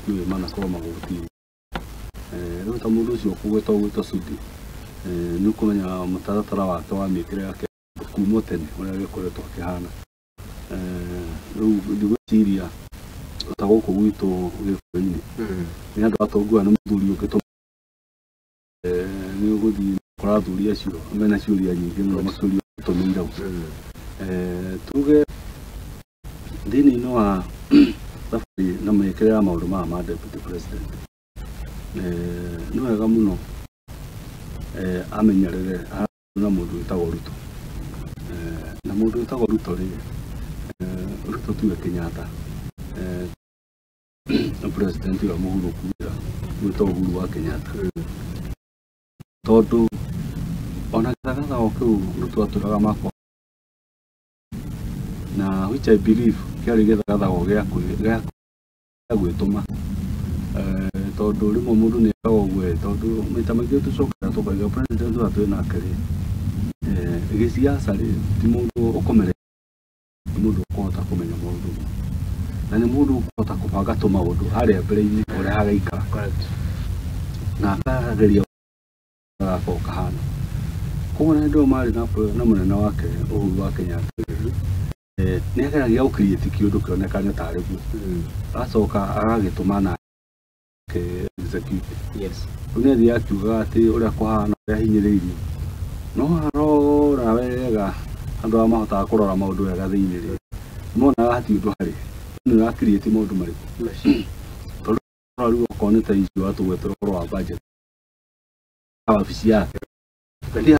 Ndiũĩ manakorwo magoti-inĩ. Rĩu ta mũndũ ũcio ũkũgwetwo Sudi, nĩ ũkũmenya mũtaratara wake wa mĩkĩre yake kuma tene ũrĩa agĩkoretwo akĩhana. Rĩu ndigwĩciria ta gũkũ gwitũ Gĩkũyũ-inĩ nĩ andũ atongu aya nĩ mũthuri ũngĩ nĩ ũgũthiĩ kũra athuri acio mena ciũria nyingĩ mũno makĩũrio gĩtũmi irau. Tuge thĩinĩ wa thabarĩ na mĩkĩre ya maũndũ maya ma deputy president, nĩ wega mũno amenyerere na mũndũ wĩtagwo Ruto. Na mũndũ wĩtagwo Ruto rĩ, Ruto tiwe Kenyatta, president ũrĩa mũhurũku wĩtagwo Uhuru wa Kenyatta, tondũ ona gĩthagathago kĩu Ruto atũraga makwa na which I believe kĩarĩ gĩthagathago gĩa gwĩtũma, tondũ rĩmwe mũndũ nĩ ekaga ũguo, tondũ maita maingĩ tũcokaga tũkauga president ũrĩa twĩ nake rĩ, gĩciaca rĩ, ti mũndũ ũkomerete, nĩ mũndũ ũkũhota kũmenya maũndũ na nĩ mũndũ ũkũhota kũbanga tũmaũndũ harĩa mbere-inĩ ũrĩa hagaikara na akageria gakorwo kahana. Koguo na hĩndĩ ĩyo marĩ na mũnene wake Uhuru wa Kenyatta, nĩ ageragia gũ create kĩũndũ kĩonekane tarĩ guo, agacoka agagĩtũma na execute. Rĩu nĩ athiaga akiugaga atĩ ũrĩa kũhana, ũrĩa ahinyĩrĩirio, no arora wega andũ arĩa mahotaga kũrora maũndũ wega thĩinĩ rĩ, monaga hatirĩ ũndũ harĩ nĩ ũra create maũndũ marĩkũ, tondũ rĩu okorwo nĩ ta icio atũgwetera ũhoro wa budget wabici yake.